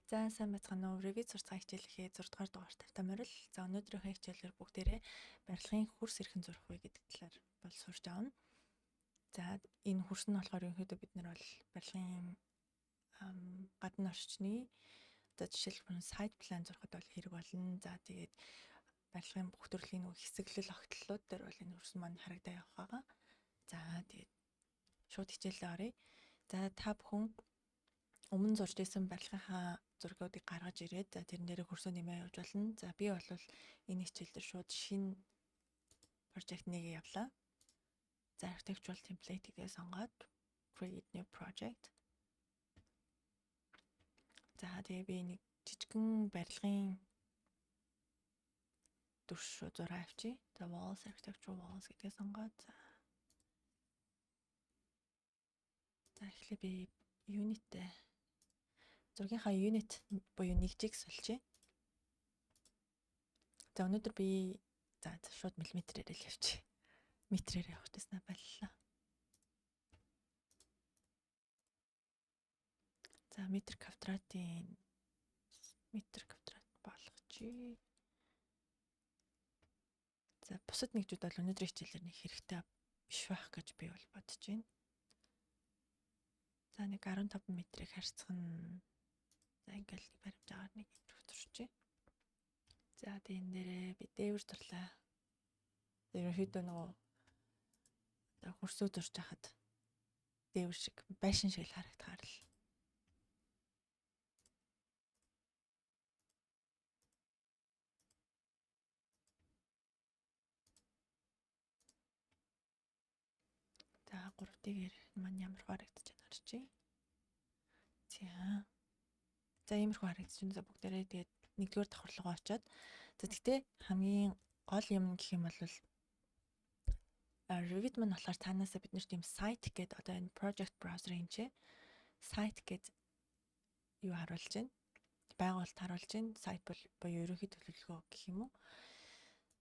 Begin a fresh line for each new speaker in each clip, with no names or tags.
За сайн байцгаана уу? Revit сурцгаа хичээлийнхээ 6 дугаар дугаар тавтай морил. За өнөөдрийнхөө хичээлээр бүгдээрээ барилгын хөрс хэрхэн зурах вэ гэдэг талаар бол сурч авна. За энэ хөрс нь болохоор ерөнхийдөө бид нар бол барилгын гадна орчны, за жишээлбэл site plan зурхад бол хэрэг болно. За тэгээд барилгын бүх төрлийн нөгөө хэсэглэл огтлолууд дээр бол энэ хөрс маань харагдаа явах байгаа. За тэгээд шууд хичээлээ оръё. За та бүхэн өмнө зурж исэн барилгынхаа зургуудыг гаргаж ирээд, за тэрэн дээрээ хөрсөө нэмээ явж болно. За би бол энэ хичээл дээр шууд шинэ project нэгээ явлаа. За architectural template гэдгээ сонгоод create new project. За тэгээ би нэг жижигхэн барилгын дүрс шууд зураа авчи. За walls, architectural walls гэдгээ сонгоод, за эхлээ би unit-тэй зургийнхаа unit буюу нэгжийг сольжээ. За өнөөдөр би за шууд миллиметрээр л явчих. Метрээр явах гэснээр боллоо. За метр квадратын метр квадрат болгочих. За бусад нэгжүүд бол өнөөдрийн хичээлээр нэг хэрэгтэй биш байх гэж би бол бодож байна. За нэг 15 метрийг харьцах нь, за ингээл нэг баримжаагаар нэг зурчээ. За тэгээ энэ дээрээ би дээвэр зурлаа. Ерөнхийдөө нөгөө одоо хөрсөө зурж хахад дээвэр шиг байшин шиг л харагдахаар л. За 3D-гээр маань ямар харагдаж байна харчи. За. За иймэрхүү харагдаж байна. За бүгдээрээ тэгээд нэгдүгээр давхарлага очиод, за тэгтээ хамгийн гол юм гэх юм бол Revit маань болохоор цаанаасаа бид нэр тийм site гэдэг одоо энэ project browser-ын чи site гэд юу харуулж байна? Байгуулалт харуулж байна. Site бол буюу ерөнхий төлөвлөгөө гэх юм уу?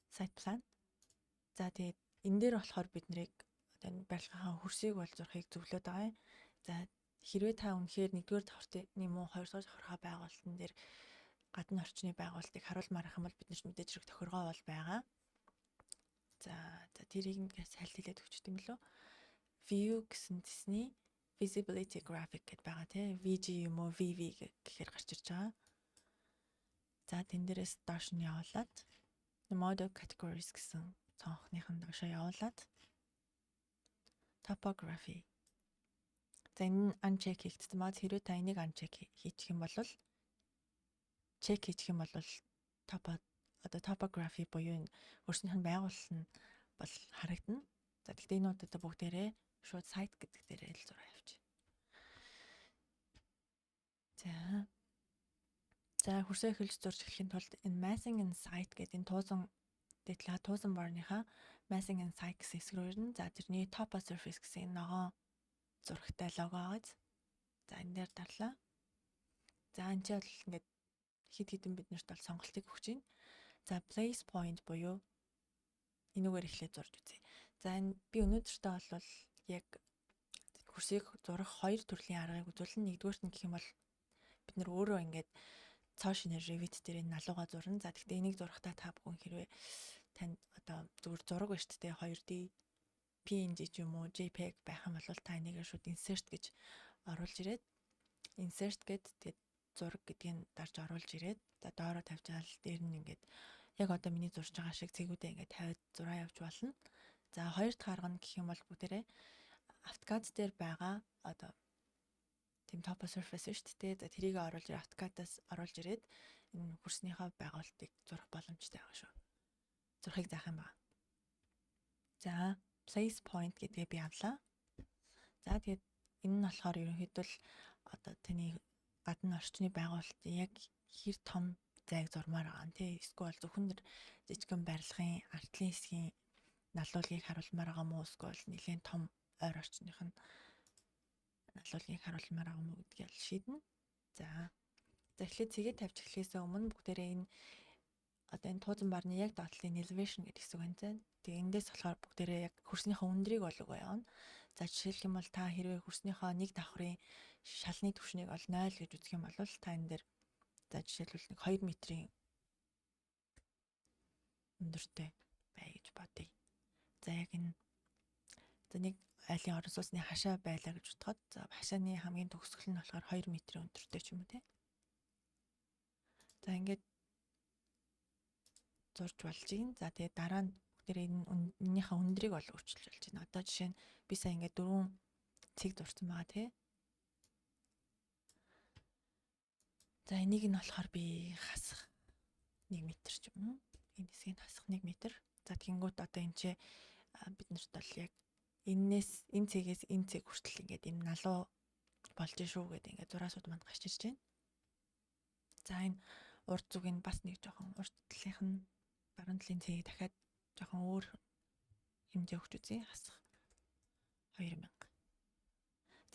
Site plan. За тэгээд энэ дээр болохоор бид нэрийг одоо энэ барилгынхаа хөрсийг бол зурхыг зөвлөд байгаа юм. За хэрвээ та үнэхээр нэгдүгээр давхрын юм уу хоёрдугаар давхархаа байгуулалтан дээр гадна орчны байгуулалтыг харуулмаар ах юм бол бид нар мэдээж хэрэг тохиргоо бол байгаа. За за тэрийг ингээд сайлт хэлээд өгчт юм лөө. View гэсэн тэсний visibility graphic гэд байгаа тий. VG юм уу VV гэхээр гарч ирж байгаа. За тэн дээрээс доош нь явуулаад model categories гэсэн цонхных нь доошоо явуулаад topography. За энэ нь uncheck хийгдсэн байгаа. Хэрвээ та энийг uncheck хийчих юм бол, check хийчих юм бол topo одоо topography буюу энэ хөрснийх нь байгуулалт нь бол харагдана. За тэгтээ энэ удаа бүгдээрээ шууд site гэдэг дээрээ л зураа явчих. За. За хөрсөө эхэлж зурж эхлэхийн тулд энэ massing and site гэдэг энэ туусан дээдлээ туусан барныхаа massing and site гэсэн хэсэг рүү ирнэ. За тэрний topo surface гэсэн энэ ногоон зурагтай лого байгааз. За энэ дээр дарлаа. За энэ ч бол ингээд хэд хэдэн биднэрт бол сонголтыг өгч байна. За place point буюу энүүгээр эхлээд зурж үзье. За энэ би өнөөдөртөө бол яг хөрсийг зурах хоёр төрлийн аргыг үзүүлнэ. Нэгдүгээрт нь гэх юм бол бид нар өөрөө ингээд цоо шинээр Revit дээр энэ налууга зурна. За тэгтээ энийг зурхтаа та бүхэн хэрвээ танд одоо зүгээр зураг байна шүү дээ 2D PNG ч юм уу JPEG байх юм бол та энийг шууд insert гэж оруулж ирээд, insert гэд тэгээд зураг гэдгийг дарж оруулж ирээд, за доороо тавьжаал дээр нь ингээд яг одоо миний зурж байгаа шиг цэгүүдээ ингээд тавиад зураа явж болно. За хоёр дахь арга нь гэх юм бол бүгдээрээ AutoCAD дээр байгаа одоо тийм topo surface шүү дээ. За тэрийг оруулж AutoCAD-аас оруулж ирээд энэ хөрснийхөө байгуулалтыг зурах боломжтой байгаа шүү. Зурхыг заах юм байна. За place point гэдгээ би авлаа. За тэгээд энэ нь болохоор ерөнхийдөө л одоо таны гадна орчны байгуулалтын яг хэр том зайг зурмаар байгаа нь тий. Эсвэл зөвхөн жижигхэн барилгын артлын хэсгийн налуулгийг харуулмаар байгаа мó эсвэл нэлээд том ойр орчных нь налуулгийг харуулмаар байгаа мó гэдгийг л шийднэ. За. За эхлээд цэгээ тавьж эхлэхээс өмнө бүгдээрээ энэ одоо энэ туузан барны яг доотлын elevation гэдэг хэсэг байна. Тэгээ эндээс болохоор бүгдээрээ яг хөрснийхөө өндрийг бол өгөө явна. За жишээлх юм бол та хэрвээ хөрснийхөө нэг давхрын шалны түвшнийг бол 0 гэж үзэх юм бол та энэ дээр За жишээлбэл нэг 2 метрийн өндөртэй бай гэж бодъё. За яг энэ за нэг айлын орон сууцны хашаа байлаа гэж бодоход за хашааны хамгийн төгсгөл нь болохоор 2 метрийн өндөртэй ч юм уу те. За ингээд зурж болж гин. За тэгээ дараа нь бүгдээрээ энэнийхээ өндрийг бол өөрчилж болж байна. Одоо жишээ нь би сая ингээд 4 цэг зурсан байгаа тий. За энийг нь болохоор би хасах 1 метр ч юм уу. Энэ хэсгийг хасах 1 метр. За тэгэнгүүт одоо энэ чи бид нарт бол яг эннээс энэ цэгээс энэ цэг хүртэл ингээд юм налуу болж шүү гэдэг ингээд зураасууд манд гарч ирж байна. За энэ урд зүг нь бас нэг жоохон урд талынх нь баруун талын цэгийг дахиад жоохон өөр хэмжээ өгч үзье. Хасах 2000.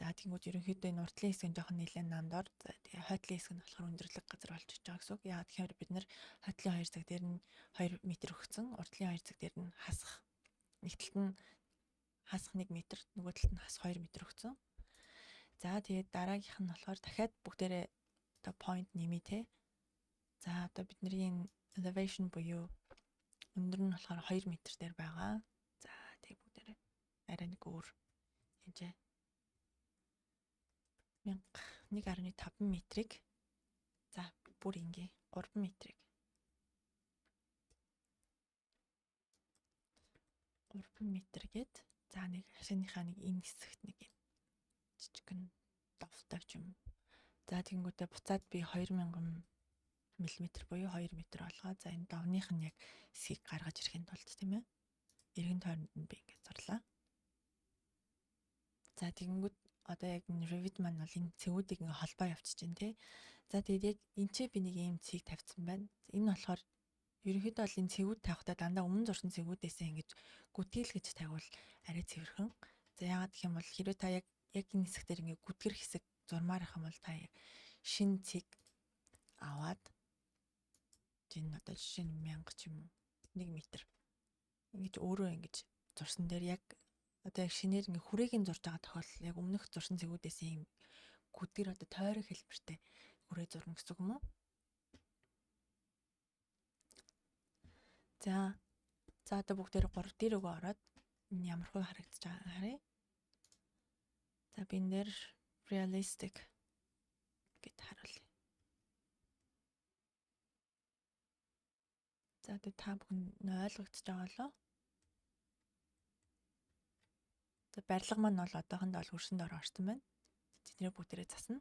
За тэгэнгүүт ерөнхийдөө энэ уртлын хэсэг нь жоохон нэлээд намд ор. За тэгээ хойтлын хэсэг нь болохоор өндөрлөг газар болж иж байгаа гэсэн үг. Яагаад гэхээр бид нэр хойтлын 2 цаг дээр нь 2 метр өгсөн, уртлын 2 цаг дээр нь хасах нэг талд нь хасах 1 метр, нөгөө талд нь хасах 2 метр өгсөн. За тэгээд дараагийнх нь болохоор дахиад бүгдээрээ одоо point нэмье те. За одоо бидний энэ elevation буюу өндөр нь болохоор 2 метр дээр байгаа. За тэг бүгдээрээ арай нэг өөр хэмжээ 1.5 метрийг за бүр ингээ 3 метрийг 3 метр гээд за нэг хашааныхаа нэг энэ хэсэгт нэг юм жижигхэн довтой ч юм. За тэгэнгүүтээ буцаад би 2000 мм буюу 2 метр болгоо. За энэ довных нь яг хэсгийг гаргаж ирэхин тулд тийм ээ. Эргэн тойронд нь би ингээд зурлаа. За тэгэнгүүт одоо яг энэ Revit маань бол энэ цэгүүдийг ингээ холбоо явуулчих чинь тий. За тэгээд яг энэ ч би нэг ийм цэг тавьсан байна. Энэ болохоор ерөнхийдөө бол энэ цэгүүд тавихтаа дандаа өмнө зурсан цэгүүдээсээ ингэж гүтгэл гэж тавиул арай цэвэрхэн. За яагаад гэх юм бол хэрвээ та яг энэ хэсэг дээр ингээ гүтгэр хэсэг зурмаар их юм бол та яг шин цэг аваад энэ одоо жишээ нь 1000 ч юм уу 1 метр ингэж өөрөө ингэж зурсан дээр яг одоо яг шинээр ингээ хүрээгийн зурж байгаа тохиолдол яг өмнөх зурсан цэгүүдээс ийм гүдгэр одоо тойрог хэлбэртэй хүрээ зурна гэсэн үг юм уу? За одоо бүгдээр 3 дээр өгөө ороод энэ ямар хөө харагдаж байгаа харъя. За би энэ дээр realistic гэд харуулъя. За одоо та бүхэн ойлгогдож байгаа болоо. За барилга маань бол одоохондоо бол хөрсөн дор орсон байна. Тэдний бүгдээрээ засна.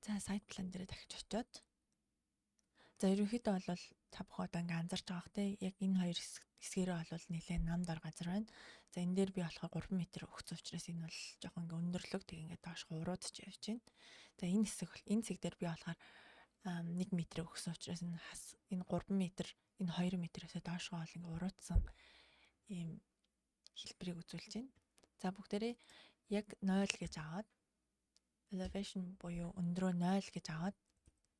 За site plan дээрээ дахиж очиод. За ерөнхийдөө бол та бүхэн одоо ингээ анзарч байгаа хэ яг энэ хоёр хэсгээрээ бол нэлээд нам дор газар байна. За энэ дээр би болохоор 3 метр өгсөн учраас энэ бол жоохон ингээ өндөрлөг тэг ингээ доош уруудж явж байна. За энэ хэсэг бол энэ цэг дээр би болохоор 1 метр өгсөн учраас энэ хас энэ 3 метр энэ 2 метрээс доошгоо бол ингээ уруудсан ийм хэлбэрийг үзүүлж байна. За бүгдээрээ яг 0 гэж аваад elevation буюу өндрөө 0 гэж аваад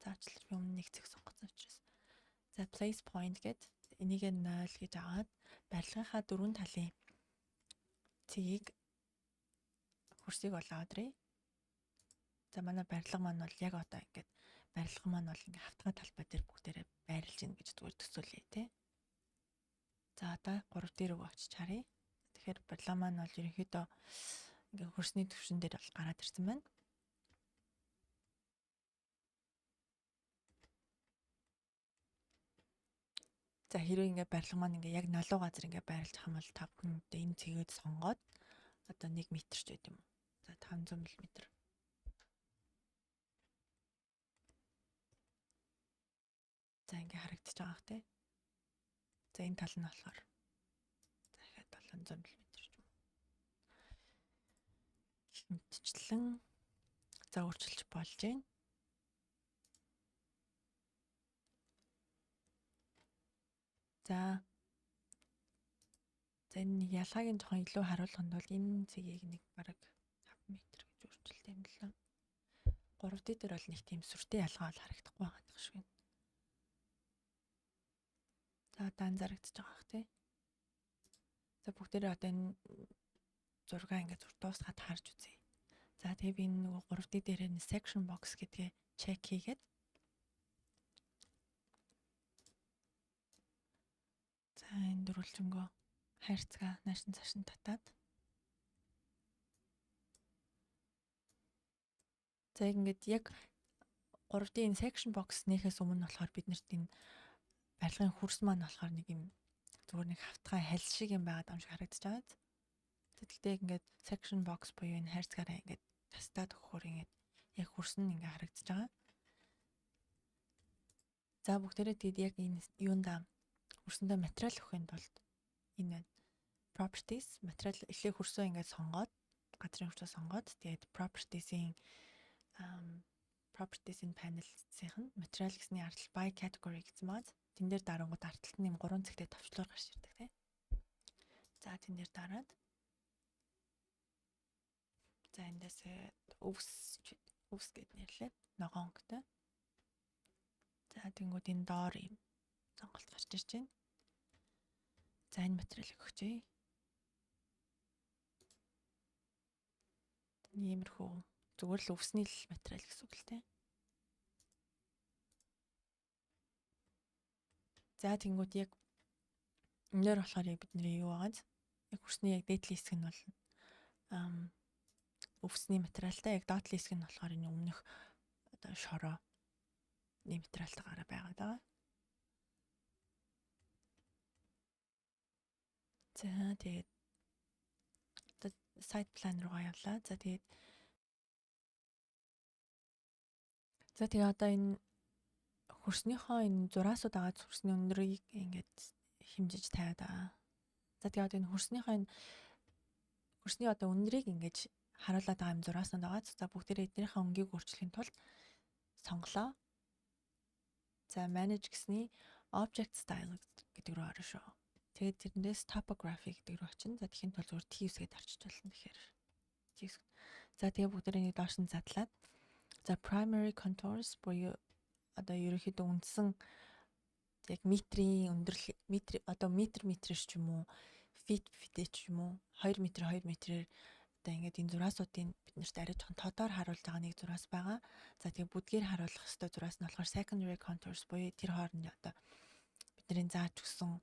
заачлал би өмнө нэг цэг сонгосон учраас за place point гэд энийг 0 гэж аваад барилгынхаа дөрвөн талын цэгийг хөрсийг бол аваад ирье. За манай барилга маань бол яг одоо ингээд барилга маань бол ингээ хавтгай талбай дээр бүгдээрээ байрлаж гин гэж зүгээр төсөөлье тий. За одоо 3 дээр өгөө очиж харъя. Тэгэхээр барилга маань бол ерөнхийдөө ингээ хөрсний төвшин дээр бол гараад ирсэн байна. За хэрвээ ингээ барилга маань ингээ яг налуу газар ингээ байрлаж хам бол та бүхэн энэ цэгээд сонгоод одоо 1 метр ч байд юм уу. За 500 мм. За ингээ харагдаж байгаа бах те. За энэ тал нь болохоор за дахиад 700 мм ч юм уу. Гэх мэтчлэн за өөрчилж болж байна. За энэ нэг ялгааг нь жоохон илүү харуулахын тулд энэ цэгийг нэг бараг 5 м гэж өөрчилт юм лээ. 3D дээр бол нэг тийм сүртэй ялгаа бол харагдахгүй байгаа юм шиг байна. За одоо анзаарэгдэж байгаа бах тий. За бүгдээрээ одоо энэ зургаа ингээд зур дуусгаад харж үзье. За, тэгээ би энэ нөгөө 3D дээр нь section box гэдгээ check хийгээд, за, энэ дөрвөлжингөө хайрцгаа наашин цааш нь татаад, за, ингээд яг 3D энэ section box нээхээс өмнө болохоор бид нарт энэ барилгын хөрс маань болохоор нэг юм зүгээр нэг хавтгай хальс шиг юм байгаад юм шиг харагдаж байгаа. Тэгэхдээ ингээд section box буюу энэ хайрцагаараа ингээд тастаад өгөхөөр ингээд яг хөрс нь ингээд харагдаж байгаа. За, бүгдээрээ тэгэд яг энэ юунда хөрсөндөө материал өгөхийн тулд энэ байна. Properties, материал, эхлээ хөрсөө ингээд сонгоод, газрын хөрсөө сонгоод, тэгээд properties-ийн panel-ийнх нь материал гэсний ардл by category гэсэн байгаа. Тэн дээр дарангууд ардталт нь юм гурван цэгтэй товчлуур гарч ирдэг, тийм. За, тэн дээр дараад, за, эндээс өвс өвс гэд нэрлээ. Ногоон өнгөтэй. За, тэнгууд энэ доор юм сонголт гарч ирж байна. За, энэ материалыг өгчээ. Иймэрхүү зүгээр л өвсний л материал гэсэн үг л дээ. За, тэнгууд яг өнөр болохоор яг бидний юу байгааз яг хөрсний яг дээд хэсэг нь бол өвсний материалтай, яг доод хэсэг нь болохоор энэ өмнөх одоо шороо материалтайгаараа байгаад байгаа. За, тэгээд одоо site plan руугаа явлаа. За, тэгээд, за, тэгээ одоо энэ хөрснийхөө энэ зураасууд байгаа, хөрсний өндрийг ингээд хэмжиж тавиад байгаа. За, тэгээ одоо энэ хөрснийхөө энэ хөрсний одоо өндрийг ингэж харуулад байгаа юм зурааснууд байгаа. За, бүгдээрээ эднийхээ өнгийг өөрчлөхийн тулд сонголоо. За, manage гэсний object style гэдэг рүү орно шүү. Тэгээд тэрнээс topography гэдэг рүү очино. За, тэгэхийн тулд зүгээр T үсгээд орчиж болно тэгэхээр. T үсэг. За, тэгээ бүгдээрээ нэг доош нь задлаад, за, primary contours буюу одоо ерөнхийдөө үндсэн яг метрийн өндөрлөг, метр, одоо метр метрээр ч юм уу, feet feet ч юм уу, 2 м 2 метрээр одоо ингээд энэ зураасуудыг бид нарт арай жоохон тодоор харуулж байгаа нэг зураас байгаа. За, тэгээ бүдгээр харуулах хэвээр зураас нь болохоор secondary contours буюу тэр хооронд одоо бидний зааж өгсөн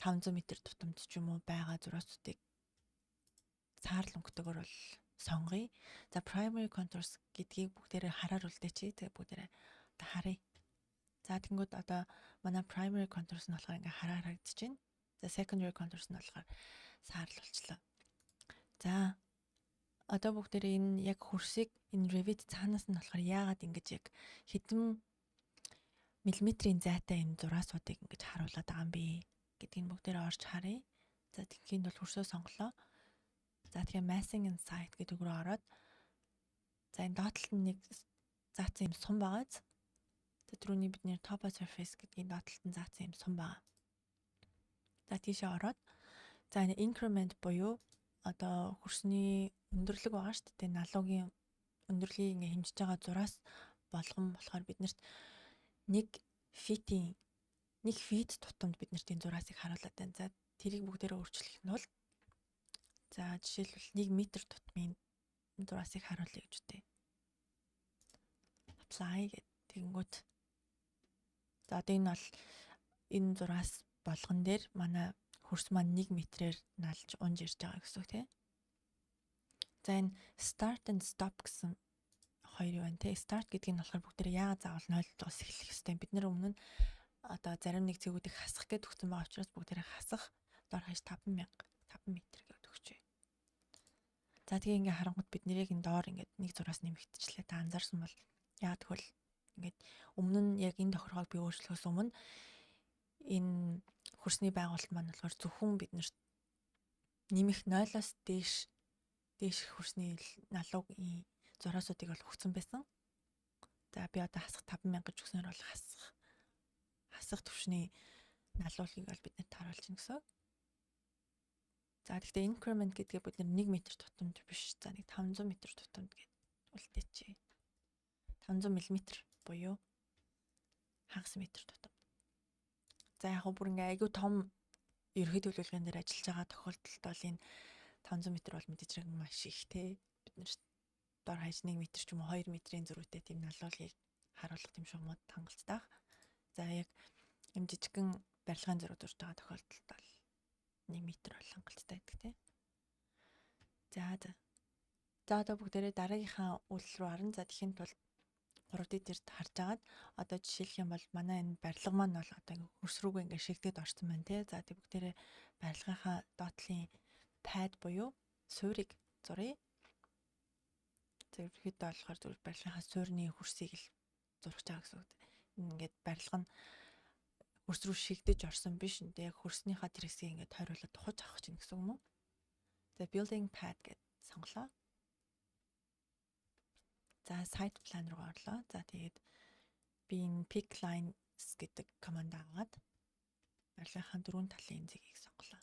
500 м тутамд ч юм уу байгаа зураасуудыг цаарл өнгөтэйгээр бол сонгоё. За, primary contours гэдгийг бүгдээрээ хараар үлдээчи. Тэгээ бүгдээрээ одоо харъя. За, тэгэнгүүт одоо манай primary contours нь болохоор ингээ хараар харагдаж байна. За, secondary contours нь болохоор саарл болчлоо. За, одоо бүгдээрээ энэ яг хөрсийг энэ Revit цаанаас нь болохоор яагаад ингэж яг хэдэн миллиметрийн зайтай энэ зураасуудыг ингэж харуулад байгаа юм бэ гэдгийг бүгдээрээ орж харъя. За, тэгэхийн тулд хөрсөө сонголоо. За, тэгэхээр massing and site гэдэг рүү ороод, за, энэ доод талд нь нэг заасан юм сум байгааз. За, түрүүний бидний topo surface гэдгийн доод талд нь заасан юм сум байгаа. За, тийшээ ороод, за, энэ increment буюу одоо хөрсний өндөрлөг байгаа шүү дээ. Налуугийн өндөрлөгийг ингээ хэмжиж байгаа зураас болгон болохоор биднэрт нэг feet-ийн, нэг feet тутамд биднэрт энэ зураасыг харуулад байна. За, тэрийг бүгдээрээ өөрчлөх нь бол, за, жишээлбэл 1 м тутмын зураасыг харуулъя гэж үтэй. Apply гэдэг. Тэгэнгүүт, за, одоо энэ бол энэ зураас болгон дээр манай хөрс маань 1 метрээр налж унж ирж байгаа гэсэн үг, тийм. За, энэ start and stop гэсэн хоёр юу байна те. Start гэдгийг нь болохоор бүгдээ яагаад заавал 0-оос эхлэх ёстой юм. Бид нэр өмнө нь одоо зарим нэг цэгүүдийг хасах гэж өгсөн байгаа учраас бүгдээрээ хасах дор хаяж 5000 5 м гэж өгчээ. За, тэгээ ингээ харангуут бид нэрийг энэ доор ингээд нэг зураас нэмэгдчихлээ. Та анзаарсан бол яагаад гэвэл ингээд өмнө нь яг энэ тохиргоог би өөрчлөхөөс өмнө энэ хөрсний байгуулалт маань болохоор зөвхөн биднэрт нэмэх 0-оос дээш хөрсний налуугийн зураасуудыг бол өгсөн байсан. За, би одоо хасах 5000 гэж өгснөөр бол хасах түвшний налуулгийг бол бид нарт харуулж байна гэсэн. За, гэхдээ increment гэдгээ бид нар 1 м тутамд биш, за, нэг 500 м тутамд гэд үлдээчихье. 500 мм буюу хагас метр тутамд. За, яг бүр ингээ айгүй том ерөнхий төлөвлөгөөн дээр ажиллаж байгаа тохиолдолд бол энэ 500 м бол мэдээж хэрэг маш их те бид нар. дор хаяж 1 м ч юм уу 2 метрийн зөрүүтэй тийм налуулгийг харуулах тийм шугамуд хангалттай. За яг юм жижигхэн барилгын зураг зурж байгаа тохиолдолд бол 1 м бол хангалттай байдаг тийм. За за. За одоо бүгдээрээ дараагийнхаа үйлдэл рүү орно. За тэгэхэд тулд 3D дээр харж агаад одоо жишээлх юм бол манай энэ барилга маань бол одоо ингээ хөрс рүүгээ ингээ шигдээд орсон байна те. За тэг бүгдээрээ барилгынхаа доотлын pad буюу суурийг зуръя. За ерөнхийдөө болохоор зүгээр барилгынхаа суурны хөрсийг л зурж байгаа гэсэн үг. Ингээд барилга нь хөрс рүү шигдэж орсон биш. Яг хөрснийхаа тэр хэсгийг ингээд тойруулаад тухаж авах чинь гэсэн юм уу? За building pad гэд сонглоо. За site plan руу орлоо. За тэгээд би энэ pick lines гэдэг команд аваад барилгынхаа дөрвөн талын зэгийг сонглоо.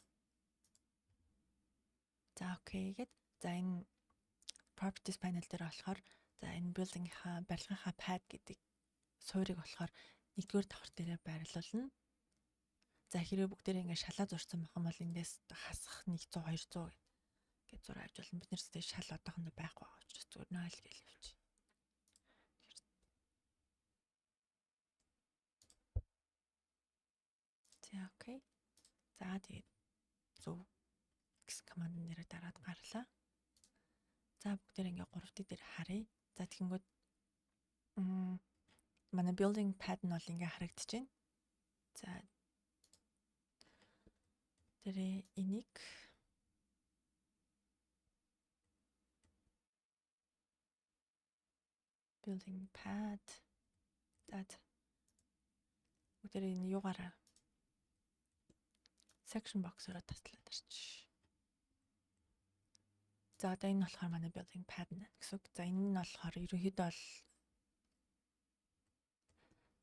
За okay гэд за энэ properties panel дээр болохоор за энэ building-ийнхаа барилгынхаа pad гэдэг суурийг болохоор нэгдүгээр давхар дээрээ байрлуулна. За хэрвээ бүгдээрээ ингээд шалаа зурсан байх юм бол эндээс хасах 100 200 гэж зураа авч болно. Бид нэр шал одоохондоо байхгүй байгаа учраас зүгээр 0 гэж явчих. За okay. За тэгээд зөв гэсэн команд нэрээ дараад гарлаа. За бүгдээр ингээ 3D дээр харъя. За тэгэнгүүт манай building pad нь бол ингээ харагдаж байна. За тэрээ энийг building pad за бүгдээрээ энэ юугаараа section box-ороо таслаад арч. За одоо энэ болохоор манай building pad нь гэсэн үг. За энэ нь болохоор ерөнхийдөө бол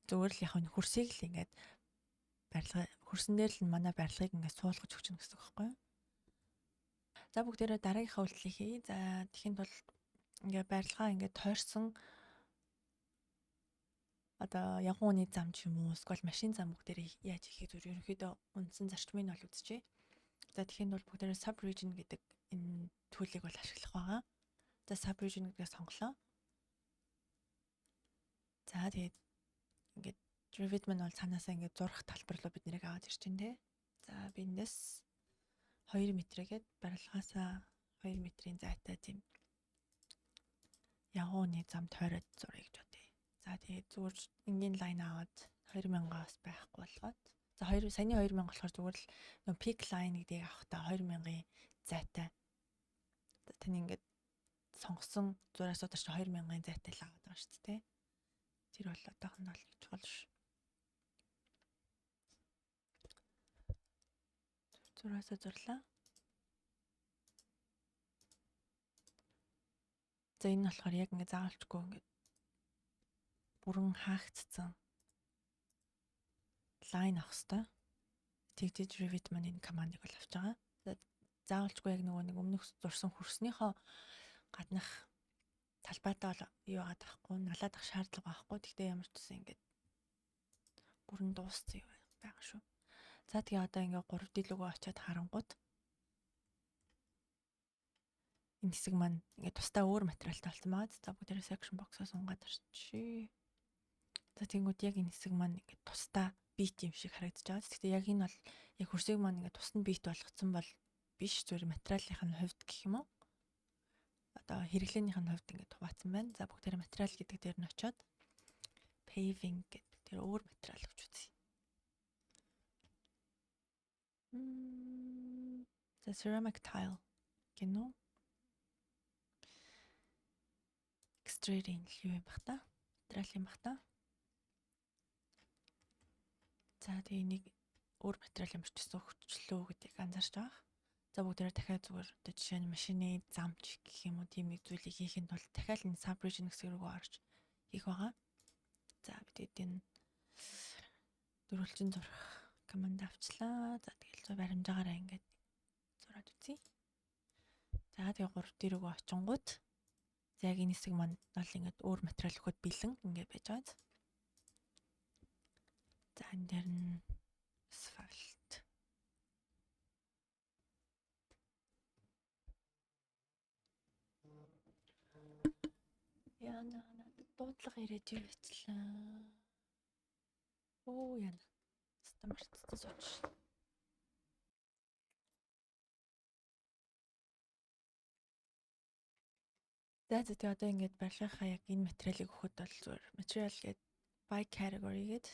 зүгээр л яг энэ хөрсийг л ингээд барилга хөрсөн дээр л манай барилгыг ингээд суулгаж өгч гэсэн үг байхгүй юу? За бүгдээрээ дараагийнхаа үйлдэлийг хийе. За тэгэхэд бол ингээд барилгаа ингээд тойрсон одоо ягуун үний зам ч юм уу эсвэл машин зам бүгдээрээ яаж хийхийг зүгээр ерөнхийдөө үндсэн зарчмыг нь бол үзчихье. За тэгэхэд бол бүгдээрээ sub region гэдэг энэ tool-ийг бол ашиглах байгаа. За sub region гэдгээ сонглоо. За тэгээд ингээд Revit маань бол цаанаасаа ингээд зурах талбар руу бид нэрийг аваад ирж байна те. За би эндээс 2 метрээгээд барилгаасаа 2 метрийн зайтай тийм ягууны зам тойроод зуръя гэж бодъё. За тэгээд зүгээр энгийн line аваад 2000-аас байхгүй болгоод. За 2 саяны 2000 болохоор зүгээр л нөө pick line гэдгийг авахдаа 2000-ын зайтай. Таны ингээд сонгосон зураас одоо чи 2000-ын зайтай л аваад байгаа шүү дээ. Тэр бол одоохондоо л нэг чухал ш. Зураасаа зурлаа. За энэ нь болохоор яг ингээ заавалчгүй ингээд бүрэн хаагдцсан line авах хэвээр. Тэгжиж Revit маань энэ командыг бол авч байгаа. За заавалчгүй яг нөгөө нэг өмнөх зурсан хөрснийхөө гаднах талбайтай бол юу яагаад байхгүй, налаад ах шаардлага байхгүй. Тэгтээ ямар ч гэсэн ингээд бүрэн дууссан юу байгаа шүү. За тэгээ одоо ингээ 3D лүүгөө очиод харангууд энэ хэсэг маань ингээ тусдаа өөр материалтай болсон байгаа. За бүгдээрээ section box-оос унгаад орчие. За тэгэнгүүт яг энэ хэсэг маань ингээ тусдаа бит юм шиг харагдаж байгаа. Гэхдээ яг энэ бол яг хөрсийг маань ингээ тусна бит болгоцсон бол биш, зүгээр материалынх нь хувьд гэх юм уу? Одоо хэрэглээнийх нь хувьд ингээ хуваацсан байна. За бүгдээрээ материал гэдэг дээр нь очиод paving гэдэг тэр өөр материал өгч үзье. За ceramic tile гэнэ үү? Extruding л юу юм бах та? Материал юм бах та? За тэгээ энийг өөр материал юм чсэн өгчлөө гэдгийг анзаарч байгаа. За бүгдээрээ дахиад зүгээр одоо жишээ нь машины замч гэх юм уу тийм нэг зүйлийг хийхэд бол дахиад энэ sub region хэсэг рүү орж хийх байгаа. За бид энэ дөрвөлжин зурах команд авчлаа. За тэгэл зөв баримжаагаараа ингээд зураад үзье. За тэгээ 3D рүүгээ очингууд за яг энэ хэсэг маань бол ингээд өөр материал өгөхөд бэлэн ингээд байж байгаа. За энэ дээр нь асфальт. Яна, надад дуудлага ирээд юу яцлаа. Оо, яна. Хэвээ мартцсан сууч. За, тэгээ одоо ингээд барилгынхаа яг энэ материалыг өгөхөд бол зүгээр material гээд by category гээд,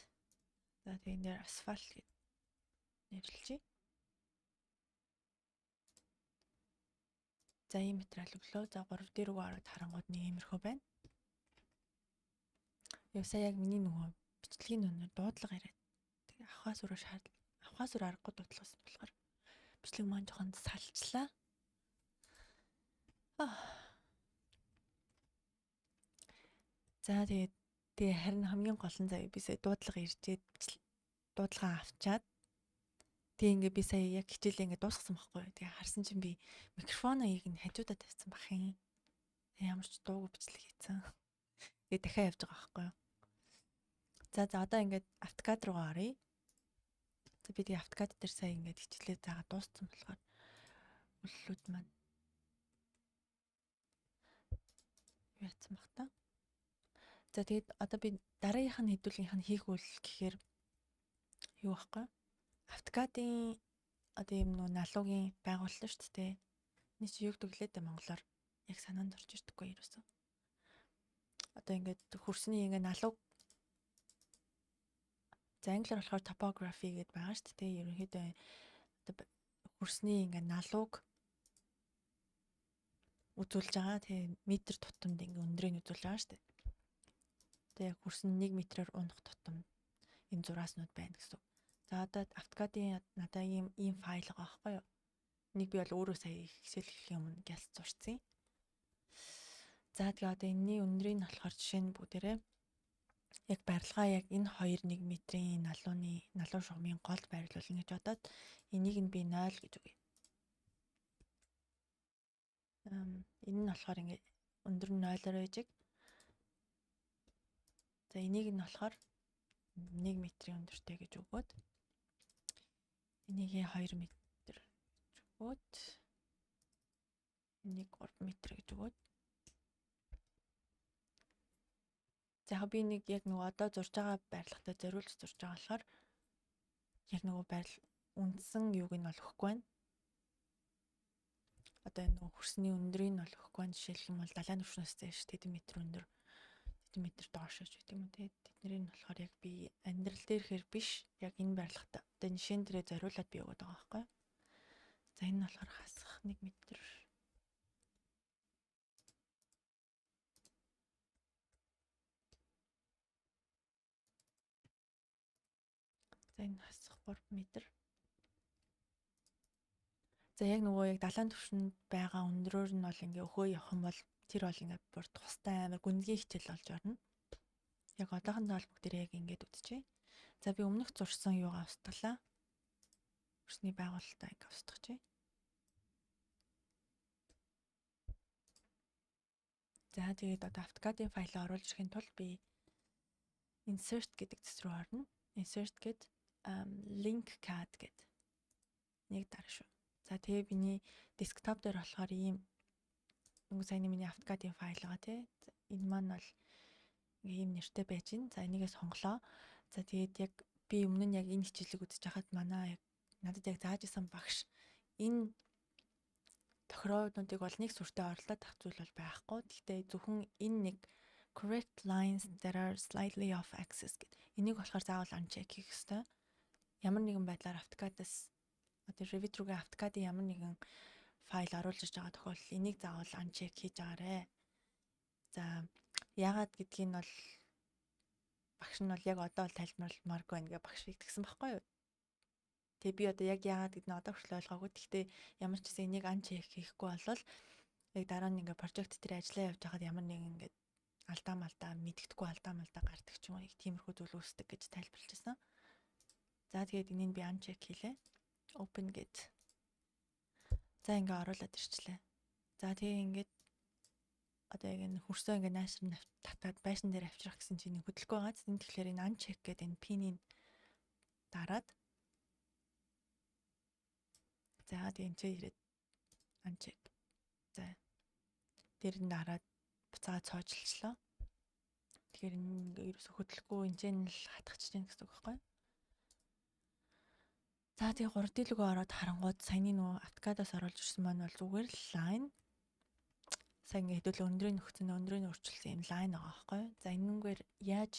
за, тэгээ энэ дээр асфальт гээд нэрлэлчихье. За, ийм материал өглөө. За, 3D рүү ороод харангууд нэг иймэрхүү байна. Яа, сая яг миний нөгөө бичлэгийн өнөр дуудлага ирээд, тэгээ авахаас өөрөө шаард авахаас өөр аргагүй дуудлага байсан болохоор бичлэг маань жоохон салчлаа. Аа. За, тэгээд харин хамгийн гол нь, заяа, би сая дуудлага ирчээд дуудлага авчаад, тэгээ ингээ би сая яг хичээлээ ингээ дуусгасан байхгүй юу. Тэгээ харсан чинь би микрофоноо яг нь хажуудаа тавьсан бах юм. Ямар ч дуугүй бичлэг хийцэн. Тэгээ дахиад явж байгаа байхгүй юу. За, одоо ингээд AutoCAD руугаа оръё. За, би тэгээ AutoCAD дээр сая ингээд хичээлээ заагаа дууссан болохоор үллүүд маань юу яцсан бах та. За, тэгээд одоо би дараагийнх нь хэдүүлгийнх нь хийх үйл гэхээр юу байхгүй? AutoCAD-ын одоо юм нөө налуугийн байгууллаа шүү дээ. Эний чи юу гэдэг лээ дээ монголоор, яг санаанд орж ирдэггүй ерөөсөө. Одоо ингээд хөрсний ингээд налууг, за, англиар болохоор topography гэдээ байгаа шүү дээ. Ерөнхийдөө одоо хөрсний ингээд налууг үзүүлж байгаа. Тэгээ метр тутамд ингээ өндрийг үзүүлж байгаа шүү дээ. Одоо яг хөрсөн 1 метрээр унах тутам энэ зурааснууд байна гэсэн. За, одоо AutoCAD-ын надаа ийм файл байгаа байхгүй юу? Нэг би бол өөрөө сая хичээл хийх өмнө гялс зурцсан. За, тэгээ одоо энэний өндрийг нь болохоор жишээ нь бүгдээрээ яг барилгаа яг энэ 2 1 метрийн налууны налуу шугамын голд байрлуулна гэж бодоод энийг нь би 0 гэж өгье. Энэ нь болохоор ингээ өндөр нь 0-оор байж. За, энийг нь болохоор 1 метрийн өндөртэй гэж өгөөд, энийг 2 метр гэж өгөөд, энийг 3 метр гэж өгөөд. За, яг би нэг яг нөгөө одоо зурж байгаа барилгатай зориулж зурж байгаа болохоор яг нөгөө байрал үндсэн юуг нь бол өгөхгүй байна. Одоо энэ нөгөө хөрсний өндрийг нь бол өгөхгүй байна. Жишээлх юм бол далайн түвшнээс зээш тэдэн метр өндөр, тэдэн метр доош гэж байдаг юм те. Тэдний нь болохоор яг би амьдрал дээрхээр биш, яг энэ барилгатай. Одоо энэ жишээн дээрээ зориулаад би өгöd байгаа байхгүй. За, энэ нь болохоор хасах 1 метр. За, энэ хасах 3 метр. За, яг нөгөө яг далайн түвшинд байгаа өндрөөр нь бол ингээ өхөө явах юм бол тэр бол ингээ бүр тустай амар гүнзгий хичээл болж орно. Яг одоохондоо бол бүгдээрээ яг ингээд үзчихье. За, би өмнөх зурсан юугаа устгалаа. Хөрсний байгуулалтаа ингээ устгах. За, тэгээд одоо AutoCAD-ын файлаа оруулж ирэхин тулд би insert гэдэг зүс рүү орно. Insert гэд link CAD гэд нэг дараа шүү. За, тэгээ миний desktop дээр болохоор ийм нөгөө саяны миний AutoCAD-ын файл байгаа тий. Энэ маань бол ингээ ийм нэртэй байж гин. За, энийгээ сонголоо. За, тэгээд яг би өмнө нь яг энэ хичээлийг үзэж хахад манай яг надад яг зааж исэн багш энэ тохироонуудыг бол нэг сүртэй оролдоод авах зүйл бол байхгүй. Гэхдээ зөвхөн энэ нэг correct lines that are slightly off axis гэд. Энийг болохоор заавал uncheck хийх ёстой. Ямар нэгэн байдлаар AutoCAD-аас одоо Revit рүүгээ AutoCAD-ын ямар нэгэн файл оруулж иж байгаа тохиолдолд энийг заавал uncheck хийж агаарэ. За, яагаад гэдгийг нь бол багш нь бол яг одоо л тайлбарламааргүй байна гэж багш тэгсэн байхгүй юу? Тэгээ би одоо яг яагаад гэдгийг нь одоо хүртэл ойлгоогүй. Гэхдээ ямар ч гэсэн энийг uncheck хийхгүй болвол яг дараа нь ингээ project дээр ажиллаа явж байхад ямар нэгэн ингээд алдаа малдаа мэддэхгүй алдаа малдаа гардаг ч юм уу, нэг тиймэрхүү зүйл үүсдэг гэж тайлбарлаж байсан. За, тэгээд энийг би uncheck хийлээ. Open гэд. За, ингээ оруулаад ирчлээ. За, тэгээ ингээд одоо яг энэ хөрсөө ингээ наашир татаад байшин дээр авчрах гэсэн чинь хөдлөхгүй байгаа. Энэ тэгэхээр энэ uncheck гэдэг энэ pin-ийг дараад, за, тэгээ энэ ч ирээд uncheck. За, дээр нь дараад буцаад Буцаага цоожилчлаа. Тэгэхээр энэ ингээ ерөөсө хөдлөхгүй энэ ч л хатгачих чинь гэсэн үг байхгүй юу? За тэгээ 3D лүүгээ ороод харангууд саяны нөгөө AutoCAD-аас оруулж ирсэн маань бол зүгээр л line. Сайн ингээ хэдүүлээ өндрийн нөхцөн өндрийн өөрчилсөн юм line байгаа байхгүй юу? За энэнгээр яаж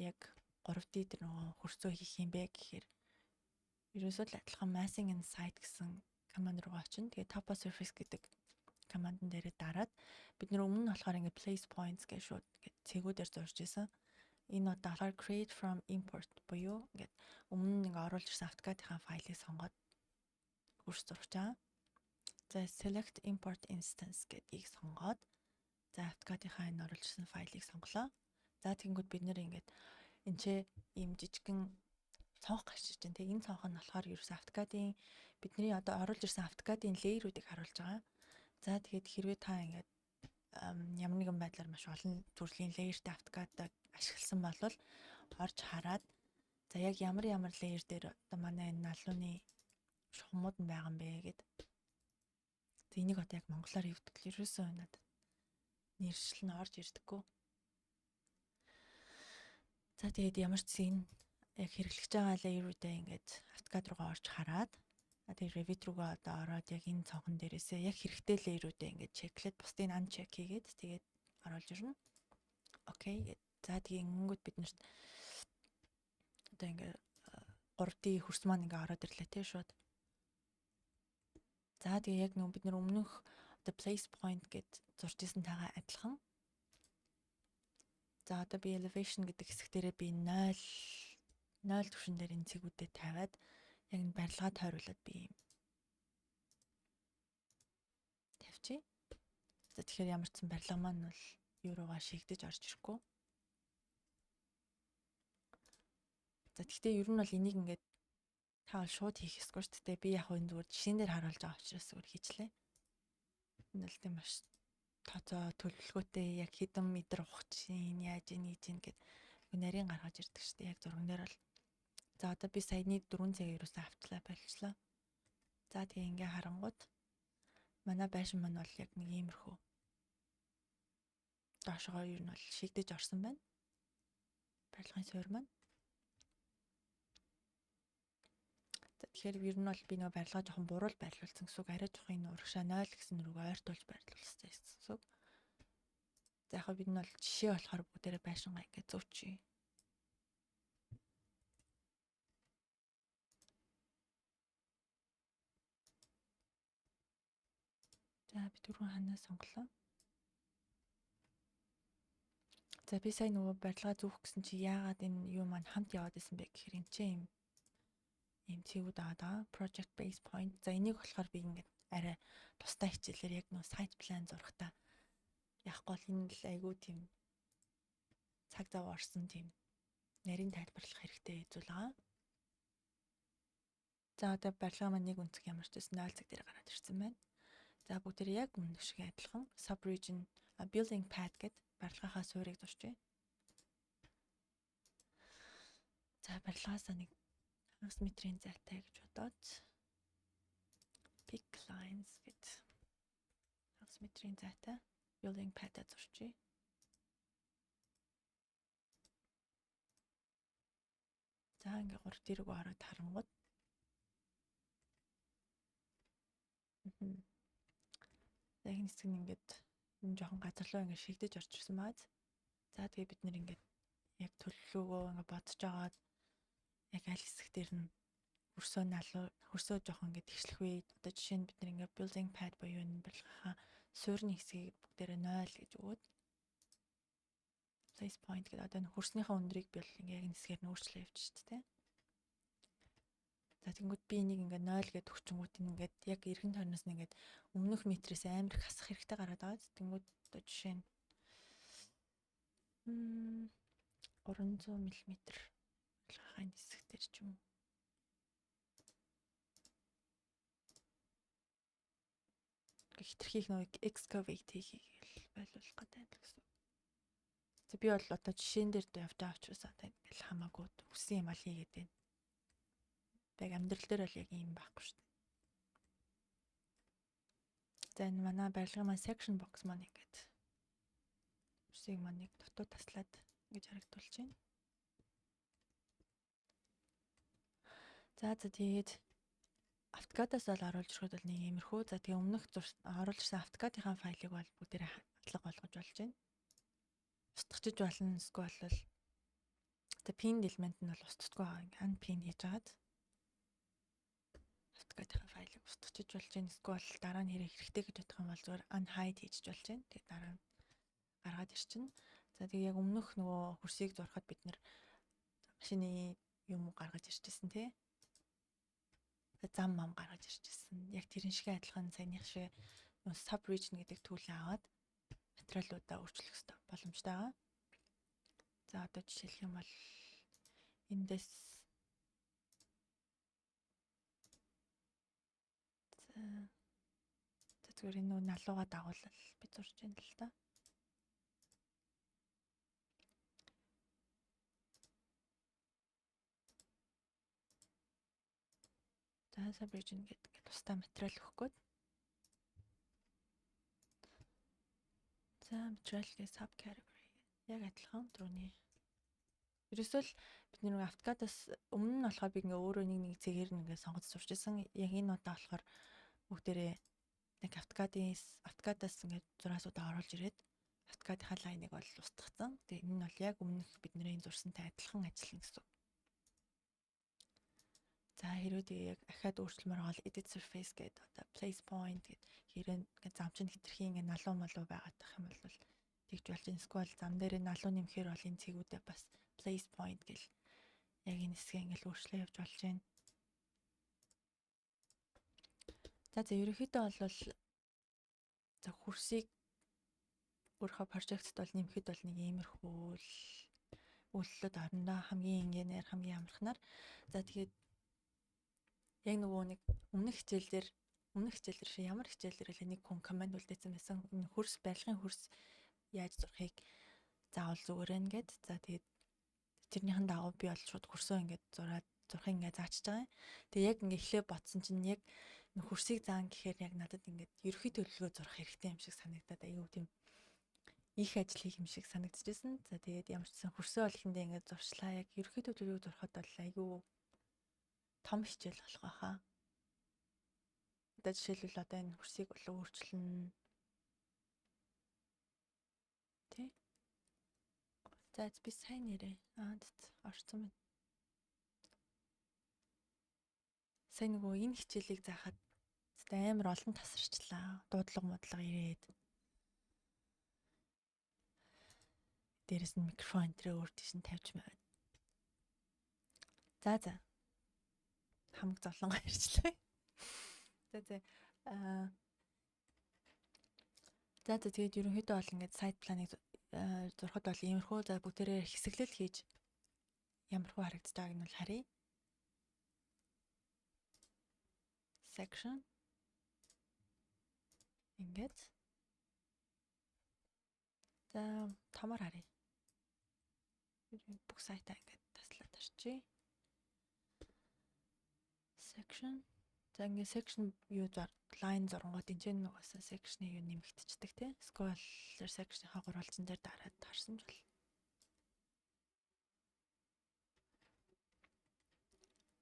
яг 3D дээр нөгөө хөрсөө хийх юм бэ гэхээр ерөөсөө л адилхан massing and site гэсэн команд руугаа очино. Тэгээ topo surface гэдэг командн дээрээ дараад бид нэр өмнө нь болохоор ингээ place points гэж шууд ингээ цэгүүдээр зурж исэн. Энэ одоо болохоор create from import буюу ингээд өмнө нь ингээ оруулж ирсэн AutoCAD-ийн файлыг сонгоод хөрс зурж байгаа. За select import instance гэдгийг сонгоод за AutoCAD-ийн энэ оруулж ирсэн файлыг сонголоо. За тэгэнгүүт бид нэр ингээд энэ ч ийм жижигхэн цонх гарч ирж байна. Тэгээ энэ цонх нь болохоор ерөөсөө AutoCAD-ийн бидний одоо оруулж ирсэн AutoCAD-ийн layer-уудыг харуулж байгаа. За тэгээд хэрвээ та ингээд ямар нэгэн байдлаар маш олон төрлийн layer-тэй AutoCAD-ыг ашигласан бол орж хараад за яг ямар ямар layer дээр одоо манай энэ налууны шугамуд нь байгаа юм бэ гэд. Тэг энийг одоо яг монголоор хэвдэг л ерөөсөө надад нэршил нь орж ирдэггүй. За тэгээд ямар ч зэн яг хэрэглэж байгаа layer-үүдээ ингээд AutoCAD руугаа орж хараад тэгээд Revit руугаа одоо ороод яг энэ цонхон дээрээсээ яг хэрэгтэй layer-үүдээ ингээд чеклээд бусдыг uncheck хийгээд тэгээд оруулж ирнэ. Окей гэд. За тэгээ ингэнгүүт бид нарт одоо ингээд 3D хөрс маань ингээд ороод ирлээ те шууд. За тэгээ яг нөгөө бид нар өмнөх одоо place point гэд зурж исэн тагаа адилхан. За одоо би elevation гэдэг хэсэг дээрээ би 0 0 түвшин дээр энэ цэгүүдээ тавиад яг энэ барилгаа тойруулаад би юм тавьчих. За тэгэхээр ямар ч сан барилга маань бол юу руугаа шигдэж орж ирэхгүй. За тэгтээ ер нь бол энийг ингээд та бол шууд хийх ёсгүй шүү дээ. Би яг энэ зүгээр жишээн дээр харуулж байгаа учраас зүгээр хийчлээ. Энэ бол тийм маш тооцоо төлөвлөгөөтэй яг хэдэн метр ухаж чинь яаж ийн хийж ийн гэд нарийн гаргаж ирдэг шүү дээ. Яг зурган дээр бол за одоо би саяны 4 цаг ерөөсөө авчлаа болчлоо. За тэгээ ингээ харангууд манай байшин маань бол яг нэг иймэрхүү доошогоо ер нь бол шигдэж орсон байна. Барилгын суурь маань. За тэгэхээр ер нь бол би нөгөө барилгаа жоохон буруул байрлуулсан гэсэн үг. Арай жоохон энэ урагшаа 0 гэсэн рүүгээ ойртуулж байрлуулсан гэсэн үг. За яг бид нь бол жишээ болохоор бүгдээрээ байшингаа ингээ зөөчье. За би дөрвөн ханаа сонголоо. За би сая нөгөө барилгаа зүүх гэсэн чи яагаад энэ юу маань хамт яваад исэн бэ гэхээр энэ чинь ийм цэгүүд аваад байгаа. Project base point. За энийг болохоор би ингээд арай тусдаа хичээлээр яг нөгөө site plan зурхтаа яахгүй бол энэ л айгүй тийм цаг зав орсон тийм нарийн тайлбарлах хэрэгтэй зүйл байгаа. За одоо барилга маань нэг өнцөг ямар ч байсан 0 цаг дээр гараад ирсэн байна. За бүгдээр яг өмнөх шиг адилхан subregion building pad гэд барилгынхаа суурийг зурчээ. За барилгаасаа нэг хагас метрийн зайтай гэж бодоод pick lines гэд хагас метрийн зайтай building pad-а зурчээ. За ингээ 3 дэрэг ороод харангууд яг энэ хэсэг нь ингээд энэ жоохон газар руу ингээд шигдэж орж ирсэн бааз. За тэгээ бид нэр ингээд яг төлөвлөгөөгөө ингээд бодож агаад яг аль хэсэг дээр нь хөрсөө налуу хөрсөө жоохон ингээд тэгшлэх вэ. Одоо жишээ нь бид нэр ингээд building pad буюу энэ барилгынхаа суурны хэсгийг бүгдээрээ 0 гэж өгөөд place point гэдэг одоо энэ хөрснийхээ өндрийг би бол ингээд яг энэ хэсгээр нь өөрчлөө явчих шүү дээ. За тэгэнгүүт би энийг ингээд 0 гээд өгчөнгүүт энэ ингээд яг эргэн тойрноос нь ингээд өмнөх метрээс амар их хасах хэрэгтэй гараад байгаа. Тэгэнгүүт одоо жишээ нь 300 мм барилгынхаа энэ хэсэг дээр ч юм уу. Хитрхийх нөгөө excavate хийхийг л байлуулах гэдэг л гэсэн. За би бол одоо жишээн дээр явж байгаа учраас одоо ингээл хамаагүй хүссэн юм ал хийгээд байна. Яг амьдрал дээр бол яг ийм байхгүй шүү дээ. За энэ манай барилгын маань section box маань ингээд Хөрсийг маань нэг дутуу таслаад ингэж харагдуулж байна. За за тэгээд AutoCAD-аас бол оруулж ирэхэд бол нэг иймэрхүү. За тэгээ өмнөх оруулж ирсэн AutoCAD-ийн файлыг бол бүгдээрээ хадлага болгож болж байна. Устгачиж болно, эсвэл бол одоо pinned element нь бол устдаггүй байгаа. Ингээ unpin хийж агаад AutoCAD-ийн файлыг устгачиж болж байна. Эсвэл дараа нь хэрэг хэрэгтэй гэж бодох юм бол зүгээр unhide хийж болж байна. Тэгээ дараа нь гаргаад ирчихнэ. За тэгээ яг өмнөх нөгөө хөрсийг зурхад бид нэр машины юм гаргаж ирчихсэн тий. Зам мам гаргаж ирчихсэн. Яг тэрэн шиг адилхан саяных шиг нөгөө sub region гэдэг төлөө аваад материалуудаа өөрчлөх хэрэгтэй боломжтой байгаа. За одоо жишээлх юм бол эндээс за зүгээр энэ нөгөө налууга дагуулал би зурж байна л да. За sub region гэдэг тусдаа материал өгөх гээд. За материал гээ subcategory яг адилхан түрүүний. Ерөөсөө л бид нэг AutoCAD-аас өмнө нь болохоор би ингээ өөрөө нэг нэг цэгээр нь ингээ сонгож сурч исэн. Яг энэ удаа болохоор бүгдээрээ нэг AutoCAD-аас ингээ зураасуудаа оруулж ирээд AutoCAD-ийнхаа line-ыг бол устгацсан. Тэгээ энэ нь бол яг өмнөх бидний зурсантай адилхан ажиллана гэсэн үг. За хэрвээ тэгээ яг ахаад өөрчлөмөр бол edit surface гэдэг одоо place point гэдэг хэрэг ингээ зам чинь хэтэрхий ингээ налуу малуу байгаад тах юм бол тэгж болж ин эсвэл зам дээр налуу нэмэхээр бол энэ цэгүүдээ бас place point гэл яг энэ хэсгээ ингээл өөрчлөө явж болж байна. За за ерөнхийдөө бол за хөрсийг өөрийнхөө прожектт бол нэмэхэд бол нэг иймэрхүү л үйлдэлүүд орондоо хамгийн энгийнээр хамгийн амархнаар. За тэгээд яг нөгөө нэг өмнөх хичээл дээр шиг ямар хичээл дээр л нэг хүн коммент үлдээсэн байсан. Энэ хөрс барилгын хөрс яаж зурхыг заавал зүгээр байна гэд. За тэгээд тэрнийхэн дагуу би бол шууд хөрсөө ингээд зураад зурхыг ингээд заачиж байгаа юм. Тэгээ яг ингээд эхлээ бодсон чинь яг хөрсийг заан гэхээр яг надад ингээд ерөнхий төлөвлөгөө зурх хэрэгтэй юм шиг санагдаад айгүй тийм их ажил хийх юм шиг санагдчихсэн. За тэгээд ямар ч гэсэн хөрсөө бол эхэндээ ингээд зурчлаа. Яг ерөнхий төлөвлөгөөг зурхад бол айгүй том хичээл болох байхаа. Одоо жишээлбэл одоо энэ хөрсийг бол өөрчилнө. Тэ? За би сайн нэрээ. Аа орцсон байна. Сайн нөгөө энэ хичээлийг заахад амар олон тасарчлаа. Дуудлага модлого ирээд. Дээрэс нь микрофон энэ өөр тийш нь тавьж маваад. За за. Хамаг зовлонгоо ярьчлаа. За за. Аа За за тэгээд ерөнхийдөө бол ингээд site plan-ыг зурхад бол иймэрхүү за бүгдээрээ хэсэглэл хийж ямархуу харагдаж байгааг нь бол харъя. Section ингээд за томор харъя. Бүх сайтаа ингээд таслаад тарчээ. Section. За ингээд section юу line зурангууд энэ ч нугасаа section-ы юу нэмэгдчихдэг тий. Scroll section-ийнхаа гурвалжин дээр дараад харсан ч бол.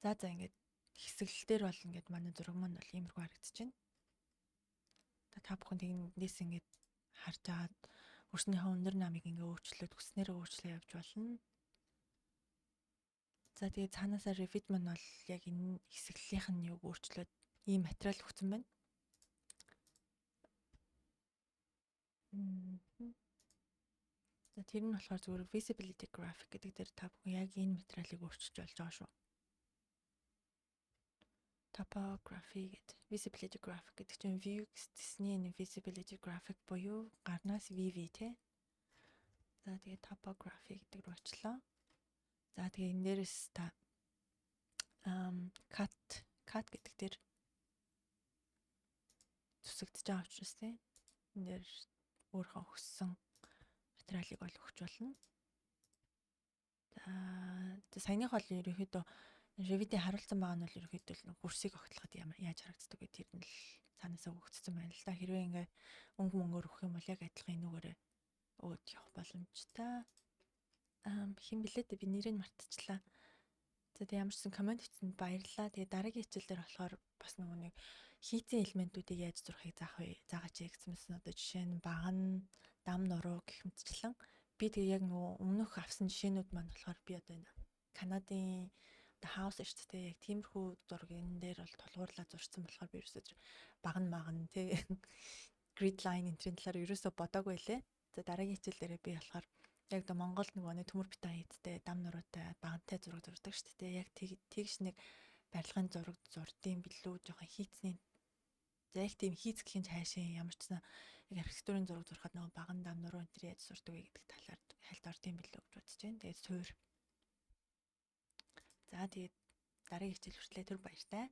За за ингээд хэсэглэл дээр бол ингээд манай зураг маань бол иймэрхүү харагдаж байна. Та бүхэн тэндээс ингээд харж агаад хөрснийхөө өндөр намыг ингээ өөрчлөөд хүснээрээ өөрчлөө явж болно. За тэгээ цаанаасаа Revit маань бол яг энэ хэсэглэлийнх нь юг өөрчлөөд ийм материал өгсөн байна. За тэр нь болохоор зүгээр visibility graphic гэдэг дээр та бүхэн яг энэ материалыг өөрчилж болж байгаа шүү. Topography гэдэг visibility graphic гэдэг чинь view гэсний энэ visibility graphic буюу гарнаас VV те. За тэгээ topography гэдэг рүү очлоо. За тэгээ энэ дээрээс та cut гэдэг дээр зүсэгдэж байгаа учраас те. Энэ дээр өөрийнхөө хүссэн материалыг бол өгч болно. За саяных бол ерөнхийдөө Revit-ийн харуулсан байгаа нь бол ерөнхийдөө л хөрсийг огтлоход ямар яаж харагддаг вэ тэр нь л цаанаасаа өгөгдсөн байна л да. Хэрвээ ингээ өнгө мөнгөөр өгөх юм бол яг адилхан энүүгээрээ Өөд явах боломжтой. Хэн блээ дээ, би нэрийг мартчихлаа. За, тэгээ ямар ч сан comment бичсэнд баярлалаа. Тэгээ дараагийн хичээл дээр болохоор бас нөгөө нэг хийцэн элементүүдийг яаж зурхыг заах вэ? Заагаач гэсэн. Одоо жишээ нь багана, дам нуруу гэх мэтчлэн. Би тэгээ яг нөгөө өмнөх авсан жишээнүүд маань болохоор би одоо энэ Канадын одоо house шүү дээ. Яг тиймэрхүү зурган дээр бол тулгуурлаа зурсан болохоор би ерөөсөө тэр багана магана тий grid line энтрийн талаар ерөөсөө бодоогүй лээ. За, дараагийн хичээл дээрээ би болохоор яг одоо Монголд нөгөө нэг төмөр бетон хийдтэй, дам нуруутай, баганатай зураг зурдаг шүү дээ. Яг тэгш нэг барилгын зураг зурдсан билүү, жоохон хийцний. За, яг тийм хийц гэх юм хайшин ямар ч сан яг архитектурын зураг зурхад нөгөө багана, дам нуруу энэ төр яаж зурдаг вэ гэдэг талаар хальт ордсон билүү гэж бодож байна. Тэгээд суур. За, тэгээд дараагийн хичээл хүртлээ түр баяртай.